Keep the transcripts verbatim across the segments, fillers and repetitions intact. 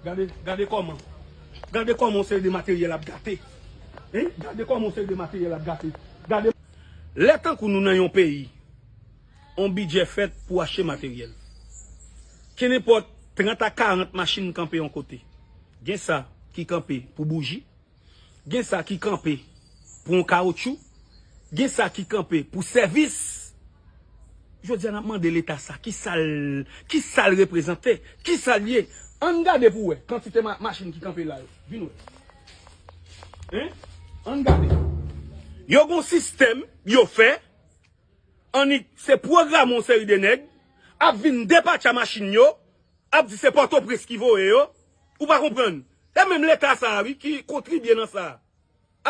Gade, gade kòman. Gade kòman yon seri de materyèl ap gate. Hein? Gade kòman yon seri de materyèl ap gate. Gade. Lè tankou nou nan yon peyi, yon bidjè fèt pou achte materyèl. Kenenpòt trant a karant machin kanpe yon kote. Gen sa ki kanpe pou bouji, gen sa ki kanpe pou yon kawotchou, gen sa ki kanpe pou sèvis. Jodi a, n ap mande Leta sa, ki sa l, ki sa l reprezante, ki sa l ye. Ann gade pou wè kantite ma-, machin ki kanpe la yo. Vin wè. Hein? Ann gade. Yo gon sistèm yo fè, annik se pwograme yon seri de nèg ap vin depatcha machin yo, ap di se Pòtoprens ki voye yo. Ou pa konprann? E menm Leta sa a, wi, ki kontribye nan sa a.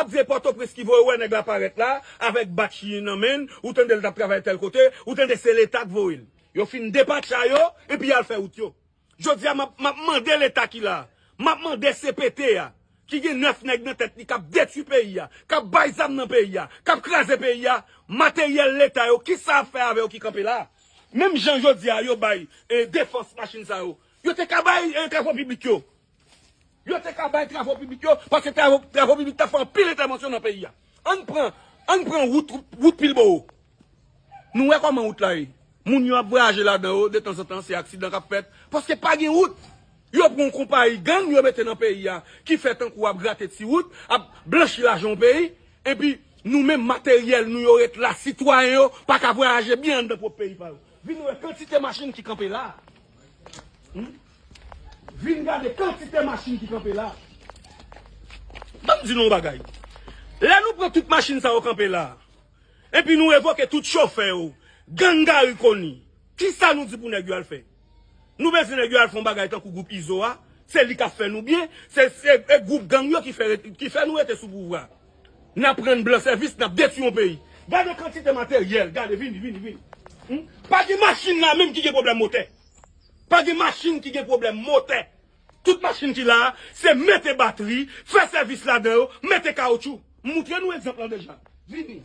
Ap di se Pòtoprens ki voye, ou wè nèg la parèt la, avèk batch li nan men l, ou tande l t ap travay tèl kote, ou tande se Leta k voye l. Yo fin depatcha yo, epi y al fè wout yo. Jodi a, m ap, m ap mande Leta ki la a, m ap mande C P T a, ki gen nèf nèg nan tèt li, k ap detwi peyi a, k ap bay zam nan peyi a, k ap kraze peyi a, materyèl Leta yo, ki sa y ap fè avè yo ki kanpe la a? Menm jan jodi a, yo bay, eh, defans machin sa yo, yo te ka bay, eh, travo piblik yo. Yo te ka bay travo piblik yo, paske travo, travo piblik ta fè anpil entèvansyon nan peyi a. Ann pran, ann pran wout, wout Pilbowo. Nou wè kòman wout la ye. Moun yo ap vwayaje ladan yo, detanzantan, se aksidan k ap fèt, paske pa gen wout. Yo pran yon konpayi gang, yo mete nan peyi a, ki fè tankou ap grate ti wout, ap blanchi lajan yon peyi, epi nou menm materyèl nou yo ret la, sitwayen yo pa ka vwayaje byen anndan pwòp peyi pa yo. Vin wè kantite machin ki kanpe la. Hmm? Vin gade kantite machin ki kanpe la. Ban m di nou yon bagay. Lè nou pran tout machin sa yo kanpe la, epi nou revoke tout chofè yo, gang Garry Conille, ki sa nou di pou nèg yo al fè? Nou bezwen nèg yo al fè yon bagay tankou gwoup Izo a, se li k ap fè nou byen, se, se, e gwoup gang yo ki fè, ki fè nou rete sou pouvwa. N ap rann blan sèvis, n ap detwi yon peyi. Gade kantite materyèl, gade, vini, vini, vini. Hmm? Pa gen machin la menm ki gen pwoblèm motè. Pa gen machin ki gen pwoblèm motè. Tout machin ki la a, se mete batri, fè sèvis ladan yo, mete kawotchou. M moutre nou egzanp lan deja. Vini.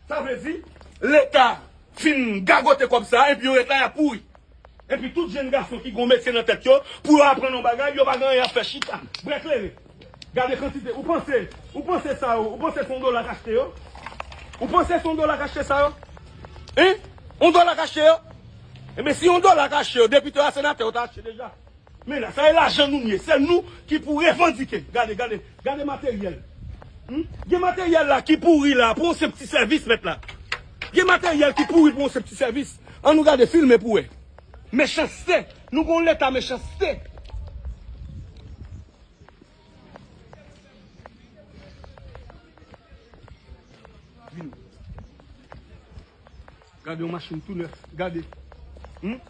Sa vle di, Leta fin gagote kòb sa a, epi yo ret la, y ap pouri. Epi tout jenn gason ki gon metye nan tèt yo, pou yo aprann yon bagay, yo pa gen anyen y ap fè, chita, bwè kleren. Gade kantite, ou panse, ou panse sa yo, ou panse se yon dola k achte yo? Ou panse se yon dola k achte sa yo? Hein? Yon dola k achte yo? Ebyen, si yon dola k achte yo, depite a, senatè yo ta achte deja. Men la, sa e lajan nou ye. Se nou ki pou revandike. Gade, gade, gade materyèl. Hmm? Gen materyèl la ki pouri la pou yon senp ti sèvis, mèt la. Gen materyèl ki pouri pou yon senp ti sèvis. Ann nou gade, filme pou wè. Mechanste. Nou gon leta mechanste. Vini. Gade yon machin tou nèf. Gade. Hmm?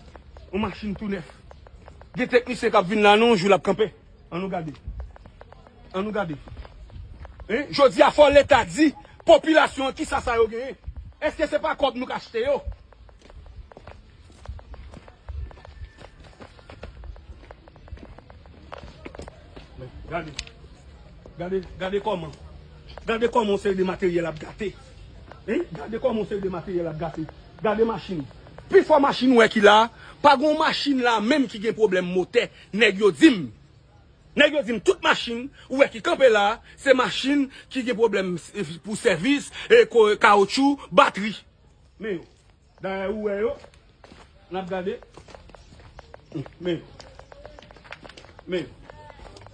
Yon machin tou nèf. Gen teknisyen k ap vin la, non, yon jou l ap kanpe. Ann nou gade. Ann nou gade. Hein? Jodi a, fò Leta di popilasyon an kisa sa yo genyen. Èske se pa kòb nou k achte yo? Gade. Gade, gade kòman. Gade kòman yon seri de materyèl ap gate. Hein? Gade kòman yon seri de materyèl ap gate. Gade machin. Pifò machin ou wè ki la, pa gon machin la menm ki gen pwoblèm motè. Nèg yo di m. Nèg yo di m tout machin ou wè ki kanpe la, se machin ki gen pwoblèm, eh, pou sèvis, eh, ko-, kawotchou, batri. Men yo. Dayè ou wè yo. N ap gade. Men yo. Men yo.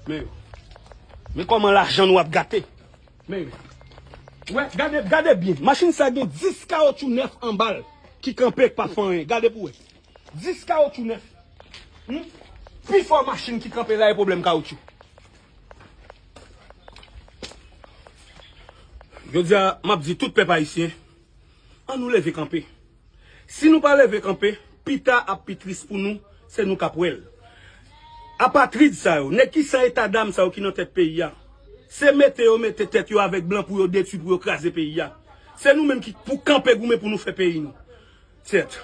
Men yo. Men kòman lajan nou ap gate. Men yo. Wè, gade, gade byen. Machin sa gen dis kawotchou nèf anba l ki kanpe, k pa fè anyen. Gade pou wè. Dis kawotchou nèf. Hmm? Pifò machin ki kanpe la e pwoblèm kawotchou. Jodi a, m ap di tout pèp ayisyen, ann nou leve kanpe. Si nou pa leve kanpe, pita ap pi tris pou nou, se nou k ap wè l. Apatrid sa yo, nèg ki san eta dam sa yo ki nan tèt peyi a, se mete yo mete tèt yo avèk blan pou yo detwi, pou yo kraze peyi a. Se nou menm ki pou kanpe goumen pou nou fè peyi nou. Sèt.